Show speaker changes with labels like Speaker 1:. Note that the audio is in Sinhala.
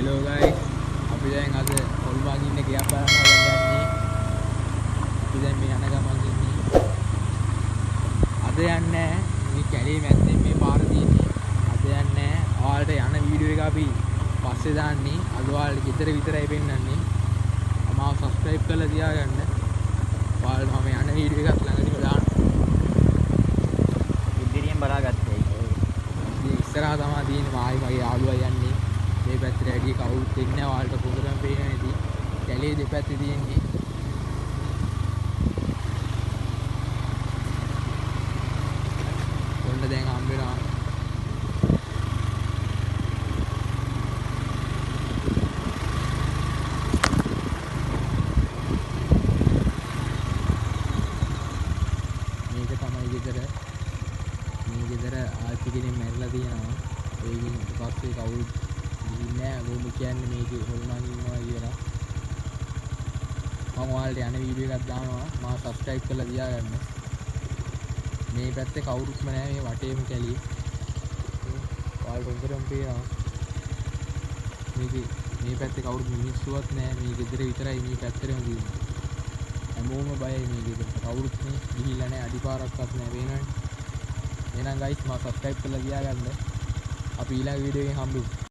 Speaker 1: හෙලෝ ගයිස්, අපි දැන් අද හොල්මන් ඉන්න ගියක් බලන්න යන්නේ. අපි දැන් මේ යන ගමන් ඉන්නේ. අද යන්නේ මේ කැලේ මැද්දෙන් මේ පාර තියෙන්නේ. අද යන්නේ ඔයාලට යන වීඩියෝ එක අපි පස්සේ දාන්නේ. අද ඔයාලට ගෙදර විතරයි පෙන්නන්නේ. මාව සබ්ස්ක්‍රයිබ් කරලා තියාගන්න. ඔයාලට මම යන වීඩියෝ එකක් ළඟදිම දාන්න.
Speaker 2: ඉදිරියෙන් බලාගත්තේ.
Speaker 1: ඉතින් ඉස්සරහා තමයි තියෙන්නේ. මායි මගේ යාළුවා යන්නේ. මේ පැත්තට වැඩි කවුරුත් එන්නේ නැහැ. ඔයාලට පොදුරම පේනවා ඉතින්. කැලේ දෙපැත්තේ තියෙන්නේ. ඔන්න දැන් හම්බ වෙනවා. මේක තමයි ගෙදර. මේ ගෙදර ආච්චි කෙනෙක් මැරිලා තියෙනවා. ඒකින් පස්සේ කවුරුත් ගිහින් නෑ. මොකද කියන්නේ මේකේ හොල්මන් ඉන්නවා කියලා. මම ඔයාලට යන වීඩියෝ එකක් දානවා. මාව සබ්ස්ක්‍රයිබ් කරලා තියාගන්න. මේ පැත්තේ කවුරුත්ම නෑ. මේ වටේම කැලේ. ඔයාලට හොඳටම පේනවා. මේකේ මේ පැත්තේ කවුරුත් මිනිස්සුවත් නෑ. මේ ගෙදර විතරයි මේ පැත්තටම තියෙන්නේ. හැමෝම බයයි මේ ගෙදරට. කවුරුත් මේ ගිහිල්ලා නෑ. අඩිපාරක්වත් නෑ. පේනවනේ. එහෙනම් ගයිස් මාව සබ්ස්ක්‍රයිබ් කරලා තියාගන්න. අපි ඊළඟ වීඩියෝ එකෙන් හම්බෙමු.